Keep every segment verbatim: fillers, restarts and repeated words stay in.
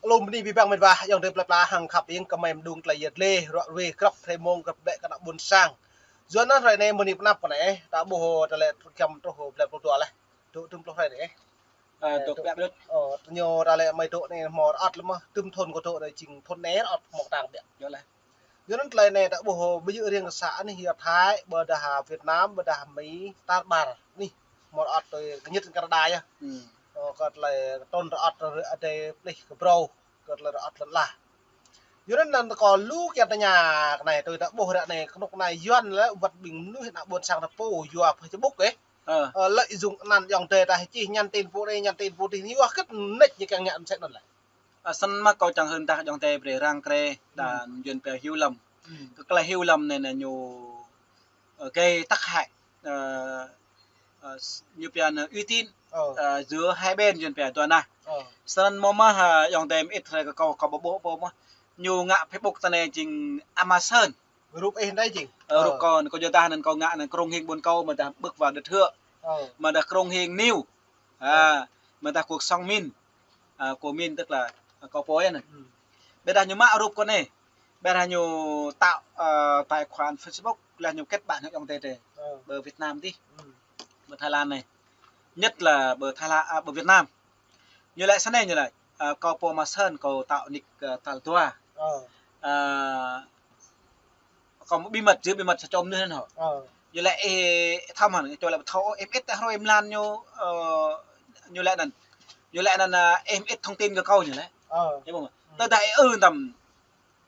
Alum bơni abih bang met wa, ayŏng adơi plơi pla hăng khăp ing kơ mơi mơdung tơlơi yet lĕ, ruă ruê, grăp hrơi mông, grăp đĕ kơ ană ƀôn sang. Yua anŭn hrơi anai mơni pơnăp kơ anai, ta ƀuh tơlơi kiăm truh blep pluh dua laih. Dŏ tơm pluh hrơi anai. Ơ, dŏ dŏ, ƀiă ƀiă. Ơ, tơñô ta lĕ mơi dŏ anai hmâo rơăt lĕ mơh, tơm thun kơ dŏ anai jing thun anai rơăt hmâo kơtang ƀiă. Dŏ laih. Yua anŭn tơlơi anai ta ƀuh ƀu djơ̆ riêng kơ sa anai, yua Thái, ƀôdah Việt Nam, ƀôdah Mi, tar ƀar. Anai, hmâo rơăt tui kơ ñit Canada yơh. Hmm. Ơ, kơ tơlơi tơ̆n rơăt rơ-, adai plih kơ brâo, kơ tơlơi rơăt lŏn ala. Yua anŭn anŭn kơ lu kiăng tơña kơ anai, tui ta ƀuh ră anai, kơnuk kơna Yuan lĕ wơ̆t ƀing mơnuih ană ƀôn sang ta pô yua Facebook ih. Ơ. Ơ, lợi dụng anăn ayŏng adơi ta čih nhắn tin pô anai, nhắn tin pô adih, yua hơget mơneč ñu kiăng ngă mơsĕ anŭn lĕ. Ơ, snăn mơ̆ kâo čang hưn tah ayŏng adơi brơi răng krê, hmm, đa Yuan pia hiểu lầm. Hmm. Kơ tơlơi hiểu lầm anai anai ñu, ơ, gây tác hại, ơ, ơ, s-, ñu pia anai uy tín, ơ, ơ, giữa hai bên Yuan pia dua nah. Ơ. Snăn mơ̆ mơh, ơ, ayŏng adơi mơit hrơi kơ kâo, kâo ƀu ƀuh pô mơh. Ñu ngă Facebook tơ anai jing Amazon. Rup ih anai jing. Ơ, rup, ơ, kâo, kâo yua dah anŭn kâo ngă anŭn Krông Hing ƀuôn kâo, mơ̆ dah Bưk Wa Đưt Hơ̆. Ơ. Mơ̆ dah Krông Hing News. Ơ. À, mơ̆ dah Cuộc Sống Min. À, của Min tức là, à, kâo pô anŭn. Ừ. Ƀiădah ñu mă rup kâo anai. Ƀiădah ñu tạo, à, tài khoản Facebook, laih ñu kết bạn hăng ayŏng adơi adih. Ơ. Ƀơi Việt Nam adih. Ừ. Ƀơi Thái Lan anai. Nhất là ƀơi Thái Lan, à, ƀơi Việt Nam. Ñu laĭ snei ñu laĭ, ơ, kâo pô Amazon, kâo tạo nick, ơ, tal dua. Ơ. Ơ, kâo mă bí mật, giữ bí mật sa čô mơnuih anŭn hŏ. Ơ. Ñu laĭ ih thâo mơ̆n, ñu laĭ ƀu thâo, ih mơit tơ hrơi mlan ñu, ơ, ñu laĭ anŭn. Ñu laĭ anŭn, ơ, ih mơit thông tin kơ kâo ñu laĭ. Ơ. Ñu ƀuh mơ̆. Ừ. Tơdah ih ư tăm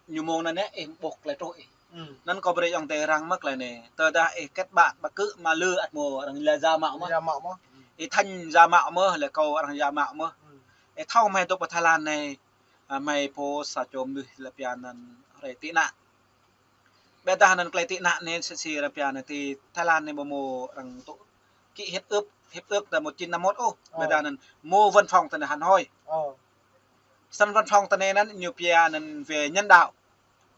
ñu mơ̆ng anŭn yơh, ih ƀuh tơlơi truh ih. Ừ. Anŭn kâo brơi ayŏng adơi răng mơ̆ tơlơi anai. Tơdah ih kết bạn ƀă kơ mă lư ăt mơ̆ arăng giả mạo mơ̆. Giả mạo mơ̆. Ih thành giả mạo mơ̆, lĕ kâo arăng giả mạo mơ̆. Ừ. Ih thâo mơ̆ dŏ pơ Thái Lan anai, à, mơi pô sa čô mơnuih lĕ pia anŭn hrơi tị nạn. Ƀiădah anŭn tơlơi tị nạn anai sĭt sĭt lĕ pia anŭn ti Thái Lan anai ƀu mơ̆ arăng tŭ ký hiệp ước, hiệp ước tơ một chín năm mốt ôh. Ơ. Ƀiădah anŭn mơ̆ văn phòng tơ anai hăn hoi. Ơ. Snăn văn phòng tơ anai anŭn ñu pia anŭn về nhân đạo.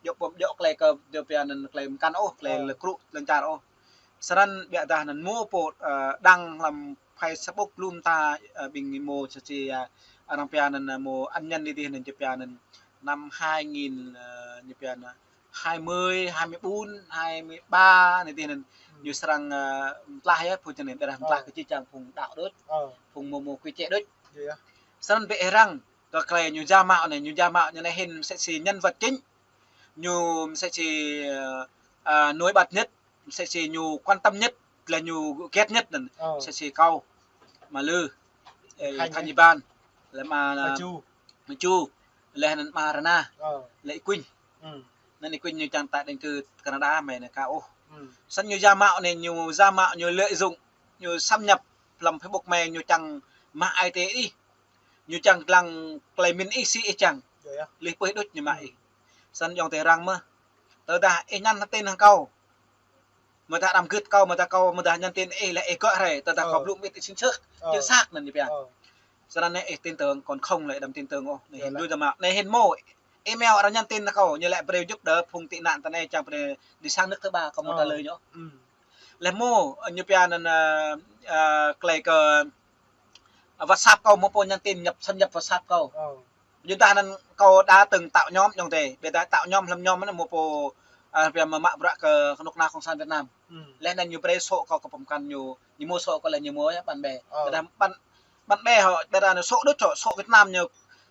Djŏ pơm djŏ tơlơi kơ, djŏ pia anŭn tơlơi mơkăn ôh, tơlơi, ơ, lĕ krŭ lŏn čar ôh. Snăn ƀiădah anŭn mơ̆ pô, ơ, đăng hlăm Facebook lŏm ta, ơ, ƀing mơ̆ sĭt sĭt, ơ, arăng pia anŭn, ơ, mơ̆ ăn nhắn đi ti anŭn ñu pia anŭn năm hai nghìn, ơ, ñu pia anŭn hai mươi, hai mươi bốn, hai mươi ba anai ti anŭn. Ừ. Ñu srăng, ơ, mtlaih yơh, phung tơ anai ƀiădah mtlaih, ơ, kơ čih čang phung đaŏ đôč. Ơ. Phung mơ̆ mơ̆ quy chế đôč. Yơh, yơh. Snăn ƀĕ răng, kơ tơlơi ñu giả mạo anai, ñu giả mạo ñu anai hĭn mơsĕ si nhân vật chính. Ñu mơsĕ si, ơ, ơ, nổi bật nhất, mơsĕ si ñu quan tâm nhất, lĕ ñu ghét nhất anŭn. Ơ. Mơsĕ si kâo, mă lư, ơ, Khanh, Khanh Yban, lĕ mă, mă Chu. Mă Chu, lĕ anŭn mă Rana, ơ, lĕ Y Quynh. Ừ. Anŭn Y Quynh ñu čang tái định cư Canada, mơi anai ka ôh. Ừ. Snăn ñu giả mạo anai, ñu giả mạo, ñu lợi dụng, ñu xâm nhập hlăm Facebook mơi, ñu čang mă ai tiê ih. Ñu čang lăng tơlơi mĭn ih si ih čang. Yơh, yơh. Lih pơih đôč ñu mă, ừ, ih. Snăn ayŏng adơi răng mơ̆. Tơdah ih nhắn tin hăng kâo. Mơ̆ dah đăm gưt kâo, mơ̆ dah kâo, mơ̆ dah nhắn tin ih lĕ ih gŏ hrơi, tơdah kâo, ơ, blŭ mơit ih chính xác, ơ, chính xác anŭn ñu pia. Ơ. Snăn anai ih tin tưởng, còn không lĕ đăm tin tưởng ôh. Anai, yơh, hĭn lĕ, đu giả mạo. Anai hĭn mơ̆ email arăng nhắn tin kâo, ñu lĕ brơi giúp đỡ phung tị nạn tơ anai čang brơi đi sang nước thứ ba, kâo mơ̆, ơ, trả lời ñu. Ừ. Lĕ mơ̆, ñu pia anŭn, ơ, ơ, tơlơi kơ WhatsApp kâo, mơ̆ pô nhắn tin nhập, xâm nhập WhatsApp kâo. Ơ. Yua dah anŭn kâo đã từng tạo nhóm ayŏng adơi. Ƀiădah tạo nhóm hlăm nhóm anŭn mơ̆ pô, ơ, pia mă mă bruă kơ kơnuk kơna Cộng sản Việt Nam. Ừ. Lĕ anŭn ñu brơi số kâo kơ pơmkăn ñu, ñu mơ̆ số kâo lĕ ñu mơ̆ yơh bạn bè. Ơ. Ƀiădah bạn, bạn bè hŏ, ƀiădah anŭn số đôč hŏ, số Việt Nam ñu,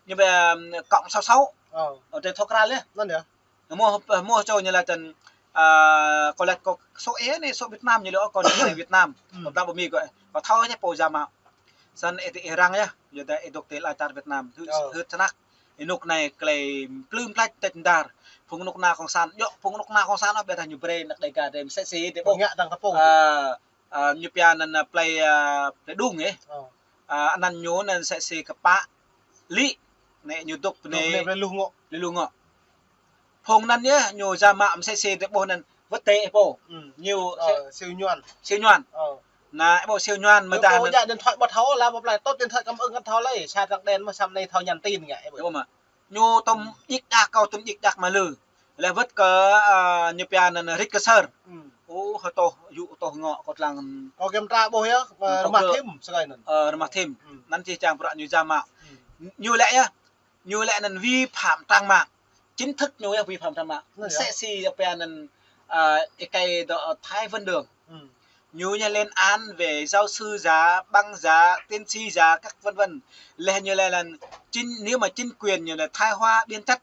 ñu pia cộng sáu sáu. Ơ. Ơ, tơlơi thâo krăn yơh. Anŭn yơh. Mơ̆, mơ̆ čô ñu laĭ tơ̆n, ơ, kâo laĭ kâo số ih anai số Việt Nam ñu laĭ, ơ, kâo anai Việt Nam. Ừ. Kâo pơdah ƀơi Mi kâo, kâo thâo yơh pô giả mạo. Snăn ih ti ih răng yơh, yua dah ih dŏ ti ala čar Việt Nam. Hưt, ơ, hưt snăk. Ih rơnŭk anai tơlơi plư mplač tĕč mơdar. Phung kơnuk kơna Cộng sản, djŏ phung kơnuk kơna Cộng sản, ơ, ƀiădah ñu brơi anăk Đêga drei mơsĕ si, drei ƀuh. Ngă tăng kơ pô. Ơ, ơ, ñu pia anăn, ơ, plei, ơ, plei Đung, ơ. Ơ. Ơ, anăn ñu anăn mơsĕ si kơ pă Lĭ, anai ñu dŏ, dŏ bơnai, bơnai plei Luh Ngŏ. Plei Luh Ngŏ. Phung anăn yơh, ñu giả mạo mơsĕ si drei ƀuh anăn, wơ̆t tê ih pô. Ừ. Ñu, ơ, si-, Siu Ñuan. Siu Ñuan. Ơ. Anai, ih ƀuh Siu Ñuan, mơ̆ dah anăn. Ƀuh, djă điện thoại ƀu thâo, lăm ƀơi plei, tŭt điện thoại cảm ứng ƀu thâo lơi, sa trăng đen mơ̆, samơ̆ anai thâo nhắn tin ngă, ih ƀuh. Ih ƀuh mơ̆. Ñu tŏm, ơ, djik djak kâo, tŏm djik djak mă lư. Lĕ wơ̆t kơ, ơ, ñu pia anăn Rik Ksơr. Hmm. Ơ, hơtŏh, yŭ hơtŏh ngŏ kâo tlang. Kâo kiăng mơta ƀuh yơh, ơ, kâo rơmah kơ thim sơgai anăn. Ơ, rơmah thim. Hmm. Anăn čih čang bruă ñu giả mạo. Hmm. Ñu lĕ yơh. Ñu lĕ anŭn vi phạm trang mạng. Chính thức ñu yơh vi phạm trang mạng. Anŭn yơh. Msĕ si yơh pia anŭn, à, ơi kơi dŏ Thái Văn Đường. Ừ. Ñu yơh lên án về giáo sư giả, băng giả, tiến sĩ giả, các vân vân. Lĕ ñu lĕ là chính, nếu mà chính quyền ñu là Thái hóa biến chất,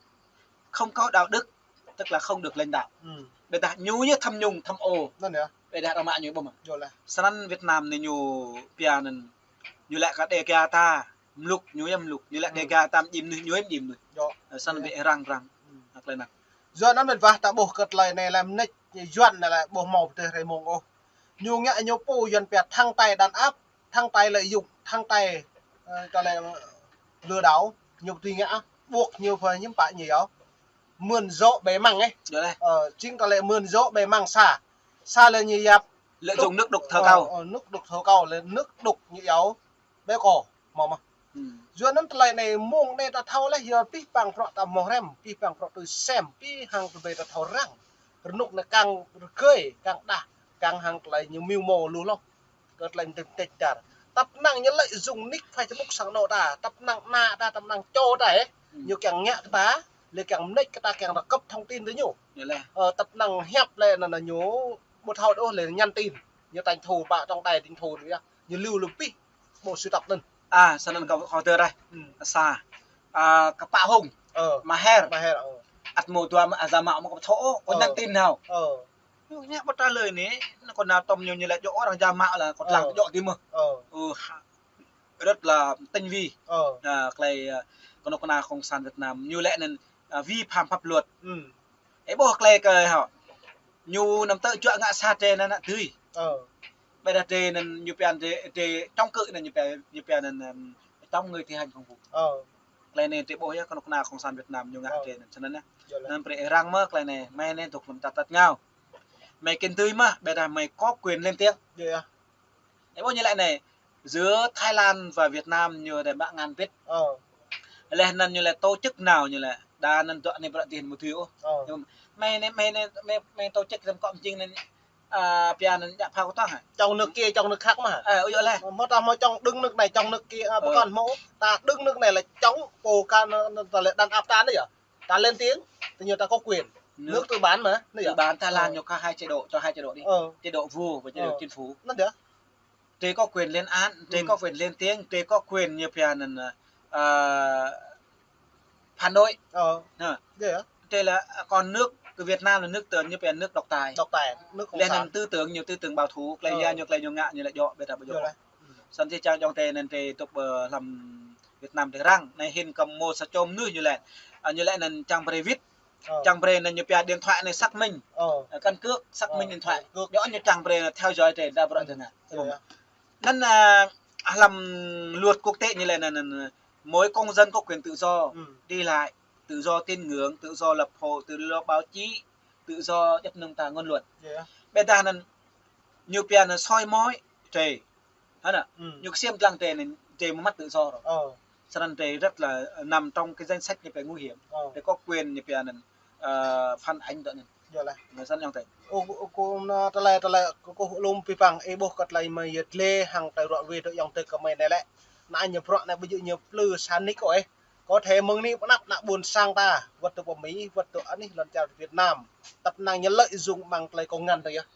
không có đạo đức, tức là không được lãnh đạo. Ừ. Ƀiădah ñu yơh tham nhũng, tham ô. Anŭn yơh. Ƀiădah arăng mă ñu ƀu mơ̆n. Yơh lah. Snăn Việt Nam anai ñu pia anŭn, ñu lĕ kơ Đêga ta mluk, ñu yơh mluk. Ñu lĕ, ừ, Đêga ta mjing mnuih, ñu yơh mjing mnuih. Yơh. Ơ, snăn, yơh, ƀu răng răng. Ừ. Hă, tơlơi anŭn. Yua anŭn mĕt wa ta ƀuh kơ tơlơi anai lĕ mơneč Yuan anai lĕ ƀu hmâo pơtreh rai mông ôh. Ñu ngă ñu pô Yuan pia thăng tay đàn áp, thăng tay lợi dụng, thăng tay, ơ, tơlơi lừa đảo, ñu pơtui ngă, buộc ñu phải hiến bá ñu yơh. Mượn gió bẻ măng ấy. Yơh lah. Ơ, chính tơlơi mượn gió bẻ măng sa. Sa lĕ ñu yap. Lợi dụng nước đục thờ cau. Ơ, ơ, nước đục thờ cau lĕ nước đục ñu yơh. Bĕ kơ, hmâo mơ̆. Ừ. Yua anŭn tơlơi anai mơ̆ng anai ta thâo lĕ, yua pih pang prŏ ta hmâo hrăm, pih pang prŏ tui sem, pih hăng tơlơi ta thâo răng. Rơnŭk anai kăng rơgơi, kăng đah, kăng hăng tơlơi ñu mĭu mơ̆ lu hloh. Kơ tơlơi mơdĕt mơdĕt čar. Tăp năng ñu lợi dụng nick Facebook sang anŏ ta, tăp năng ană ta, tăp năng čô ta, ơ. Ừ. Ñu kiăng ngă kơ ta, lĕ kiăng mơneč kơ ta, kiăng ta cấp thông tin tơ ñu. Yơh lah. Ơ, tăp năng hiăp lĕ anŭn, anŭn ñu ƀu thâo đôč lĕ nhắn tin. Ñu tañ thu, ƀă trong tay tañ thu yơh. Ñu lưu lŭm pih. Ƀu sui tăp anŭn. À, snăn kâo, kâo tơ rai. Ừ. Sa. À, kơ Pă Hùng. Ơ. Maher. Maher, ơ. Ăt mơ̆ dua mă, à, giả mạo mơ̆ kâo ƀu thâo, kâo, ơ, nhắn tin hao. Ơ. Ñu ngă ƀu trả lời anai, kâo nao tŏm ñu, ñu lĕ djơ̆ arăng giả mạo lĕ, kâo, ơ, lăng djơ̆ tui mơ̆. Ơ. Ơ, ha. Rất là tinh vi. Ơ. À, tơlơi, à, kơnuk kơna Cộng sản Việt Nam, ñu lĕ anŭn, à, vi phạm pháp luật. Ừ. Ơ, ƀuh tơlơi kơ hŏ. Ñu năm tơ čuă ngă sa tơlơi anŭn ană tui. Ơ. Ƀiădah tơlơi anŭn ñu pia tơlơi, tơlơi chống cự anŭn ñu pia, ñu pia anŭn, ưm, chống người thi hành công vụ. Ơ. Tơlơi anai tơlơi ƀuh yơh kơnuk kơna Cộng sản Việt Nam ñu ngă, ơ, tơlơi anŭn. Snăn yơh. Yơh lah. Anŭn brơi ih răng mơ̆ tơlơi anai, mơi anai dŏ lăm tăt tăt ngao. Mơi kĭn tui mơ̆, ƀiădah mơi có quyền lên tiếng. Yơh, yơh. Ơ, ƀuh ñu lĕ anai, giữa Thái Lan và Việt Nam ñu đe mă ngăn bit. Ơ. Lĕ anŭn ñu lĕ tổ chức nào ñu lĕ, đa anŭn dŏ anai ƀră dih mơ̆ tui ôh. Ơ. Mơi anai, mơi anai, mơi, mơi tổ chức lăm kŏ mjing anŭn, à, pia anŭn djă phao kơtuang hă? Chống nước kia, chống nước khác mơ̆ hă? Ơ, ơ, yơh lah. Mơ̆ ta hmâo chống đứng nước này, chống nước kia, à, ơ, pơkŏn hmâo. Ta đứng nước này là chống pô kơ anŭn, anŭn ta lĕ đàn áp ta anŭn yơh. Ta lên tiếng, tự nhiên ta có quyền. Nước, nước tư bản mà, anŭn yơh. Tư bản Thái Lan, ơ, ñu có hai chế độ, cho hai chế độ đi. Ơ. Chế độ vua và chế độ, ơ, chính phủ. Anŭn yơh. Tơlơi có quyền lên án, tơlơi, ừ, có quyền lên tiếng, tơlơi có quyền ñu pia anŭn, à, phản đối. Ơ. Ha. Yơh, yơh. Tơlơi là, à, còn nước của Việt Nam là nước tơ-, ñu pia nước độc tài. Độc tài, nước cộng sản. Lĕ anŭn tư tưởng ñu tư tưởng bảo thủ, tơlơi, ơ, ya ñu, tơlơi ñu ngă ñu lĕ djơ̆, ƀiădah ƀu djơ̆. Yơh lah. Snăn tơlơi čang djŏng tơlơi anŭn tơlơi tŭ, ơ, lăm Việt Nam tơlơi răng, anai hĭn kơ mơ̆ sa čô mơnuih ñu lĕ. À, ñu lĕ anŭn čang brơi wĭt. Ơ. Čang brơi anŭn ñu pia điện thoại anai xác minh. Ơ. À, căn cước xác minh điện thoại. Ơ, căn cước. Yơh ñu čang brơi anŭn theo dõi tơlơi đa ƀră, ơ, tơlơi anŭn. Yơh, yơh. Anŭn, à, lăm luật quốc tế ñu lĕ anŭn, anŭn, mỗi công dân có quyền tự do, ừ, đi lại, tự do tín ngưỡng, tự do lập hội, tự do báo chí, tự do chấp nhận ta ngôn luận. Yơh. Ƀiădah anŭn ñu pia anŭn soi mói tơlơi. Hă anŭn. Ừ. Ñu ksiêm lăng tơlơi anŭn, tơlơi mơ̆ măt tự do rồi. Ơ. Snăn tơlơi rất là, ờ, nằm trong cái danh sách ñu pia nguy hiểm. Ơ. Tơlơi có quyền ñu pia anŭn, ờ, phản ánh tơ anŭn. Yơh lah. Anŭn snăn yơh tơlơi. Ơ, ơ, kơ anŭn tơlơi, tơlơi, kơ, kơ lŏm pih pang, ih ƀuh kơ tơlơi mơi yơh lĕ hăng tơlơi ruă wĭ tơ yŏng tơlơi kơ mơi anai lĕ. Anŭn ñu prŏ anai ƀu djơ̆ ñu plư sa nik ôh. Có thể mơ̆ng anai pơ anăp ană ƀôn sang ta, wơ̆t tơ pơ Mi, wơ̆t tơ anih lŏn čar Việt Nam. Tăp năng ñu lợi dụng mơ̆ng tơlơi kông ngăn tơ yơh.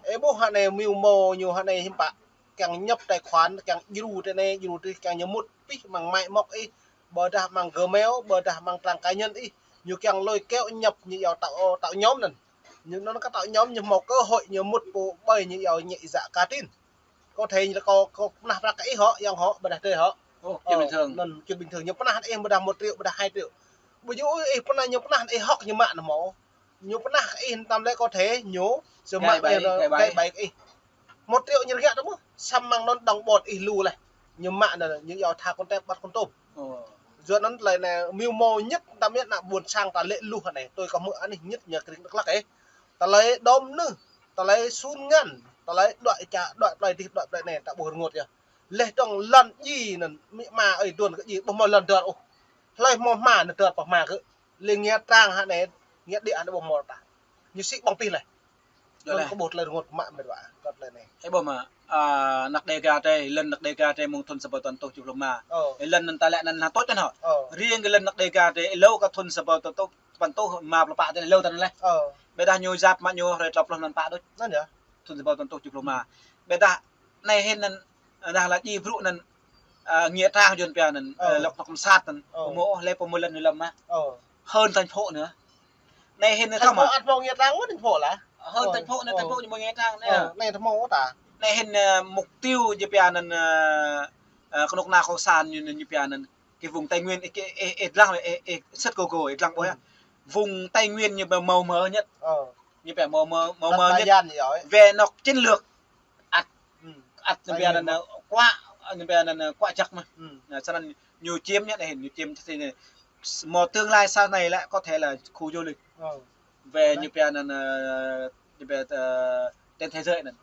Ơ, ƀuh hă anai mơ̆ mơ̆ ñu hă anai hiư̆m pă. Kiăng nhập tài khoản, kiăng djru tơ anai, djru tơ, kiăng ñu mŭt pih mơ̆ng máy móc ih. Ƀôdah mơ̆ng Gmail, ƀôdah mơ̆ng trang cá nhân ih. Ñu kiăng lôi kéo nhập ñu yua tạo, tạo nhóm anŭn. Ñu anŭn kơ tạo nhóm ñu hmâo cơ hội ñu mŭt pô ƀơi ñu yua nhẹ dạ cả tin. Có thể ñu lĕ kơ, kơ pơnah prăk kơ ih hŏ, yŏng hŏ, ƀôdah tơlơi hŏ. Ơ, chuyện bình thường. Anŭn chuyện bình thường. Ñu pơnah ih ƀôdah một triệu, ƀôdah hai triệu. Ƀu djơ̆ ih pơnah, ñu pơnah ih hŏk ñu mă anŭn mơ̆. Ñu pơnah ih tăm lĕ có thể ñu sơmă gay ƀai, ñu gay ƀai, gay ƀai ih. Một triệu ñu rơngiă tơ mơ̆, samơ̆ mơ̆ng anŭn đồng bọn ih lu leh. Ñu mă anŭn, ñu yua tha kơnơ̆ng tep ƀăt kơnơ̆ng tôm. Ơ. Yua anŭn tơlơi anai mơ̆ mơ̆ nhất tăm yơh ană ƀôn sang ta lĕ lu hă anai. Tui kơ mơ̆ anih nhất ñu kring Dak Lak ơ. Tơlơi đom nư, tơlơi sun ngăn, tơlơi đuaĭ ča, đuaĭ plơi dih, đuaĭ plơi anai, ta ƀuh rơngot yơh. Leh dŏng lŏn dji anŭn, amĭ ama ơi duôn kơ dji, ƀu hmâo lŏn dơr ôh. Hlơi hmâo hma anŭn dơr pơ hma kơ. Lĕ nghe trang hă anai, nghe đĭ anŭn ƀu hmâo ta. Ñu sĭ ƀơ̆ng pih leh. Anŭn kơ ƀuh tơlơi rơngot mă mĕt wa, kơ tơlơi anai. Ơ, ƀuh mă, a, anăk Đêga tơi, lŏn anăk Đêga tơi mơ̆ng thŭn sa rơbâo tơpăn rơtuh juh pluh rơma. Ơ. Lŏn anŭn ta lĕ anŭn hơtŭč anŭn hŏ. Ơ. Riêng kơ lŏn anăk Đêga tơi, hlâo kơ thŭn sa rơbâo tơpăn rơtuh, tơpăn rơtuh rơma pluh pă tơi hlâo tơl anŭn lĕ. Ơ. Ƀiădah ñu yap mă ñu hrơi klâo pluh anŭn pă đôč. Anŭn yơh. Thŭn sa rơbâo tơpăn rơtuh juh pluh rơma. Ƀiădah anai hĭn anŭn, dah laĭ brŭ anŭn, a, nghĩa trang Yuan pia anŭn, ơ, lŏk nŏk mơsat anŭn. Ơ. Pơmô, hlơi pơmô lŏn ñu lăm mă. Ơ. Hơn thành phố nữa. Anai hĭn anŭn thâo mă. Thành phố, thành phố nghĩa trang mơ̆n thành phố lah. Hơn thành phố anŭn, thành phố ñu mơ̆ nghĩa trang anŭn. Ơ, anai thành phố ta. Anai hĭn, ơ, mục tiêu ñu pia anŭn, ơ, ơ, kơnuk kơna cộng sản ñu, ñu pia anŭn. Cái vùng Tây Nguyên, ih, ih, ih, ih lăng, ih, ih search Google, ih lăng ƀuh yơh. Vùng Tây Nguyên ñu màu, màu mờ nhất. Ơ. Ñu pia màu mờ, màu mờ nhất. Về nŏk chiến lược. Ăt, ăt ñu pia anŭn, ơ, kuă, ñu pia anŭn, ơ, kuă jăk mơ̆n. Anŭn, snăn ñu chiếm nhất anai hĭn, ñu chiếm nhất anai. Một tương lai sau này là có thể là khu du lịch. Ơ. Về ñu pia anŭn, ơ, ñu pia, ơ, trên thế giới anŭn.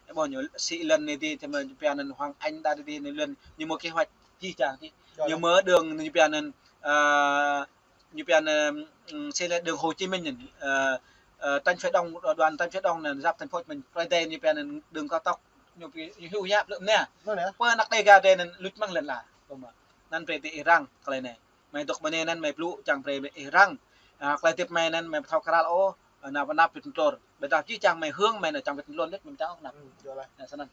Anŭn, ƀuh ñu sĭ lŏn anai dih, tơma ñu pia anŭn Hoàng Anh đa dih, anŭn lŏn ñu mơ̆ kế hoạch jih jang dih. Ñu mơ̆ đường ñu pia anŭn, ơ, ñu pia anŭn, ơ, sĭ lĕ đường Hồ Chí Minh anŭn, ơ, ơ, tránh phía đông, đoạn tránh phía đông anŭn, giáp thành phố Hồ Chí Minh, tơlơi anai ñu pia anŭn đường cao tốc, ñu pia, ñu hyu yap lơ̆m anai. Pơ anăk Đêga tơi anŭn luč mơ̆ng lŏn la. Anŭn brơi tơ ih răng tơlơi anai. Mơi dŏ ƀơi anai anŭn mơi blŭ čang brơi ih răng. A, tơlơi hơdip mơi anŭn mơi ƀu thâo kral ôh, a, anăp anăp pit tlor. Ƀiădah jih jang mơi hơ̆ng mơi anŭn čang pit tlor lĕ mơi čang ôh anăp.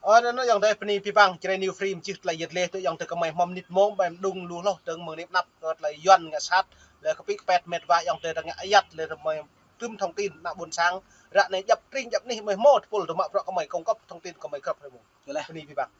Ơ, anŭn yơh tơ bơni abih bang, Jrai New Free mơ̆ čih tơlơi yet leh tơ yơh tơ kơ mơi hmâo mơnit mông, mơi mơđung lu hloh, tơ̆ng mơ̆ng anăp anăp, tơlơi Yuan ngă sat, lĕ kơ pĭ kơ pet mĕt wa yơh tơ ngă ayăt, lĕ tơ mơi tŭm thông tin, anăp ƀôn sang, ră anai djăp tring djăp anih mơi hmâo tơpul tơ mă prŏ kơ mơi cung cấp thông tin kơ mơi grăp hrơi mông. Bơni abih bang.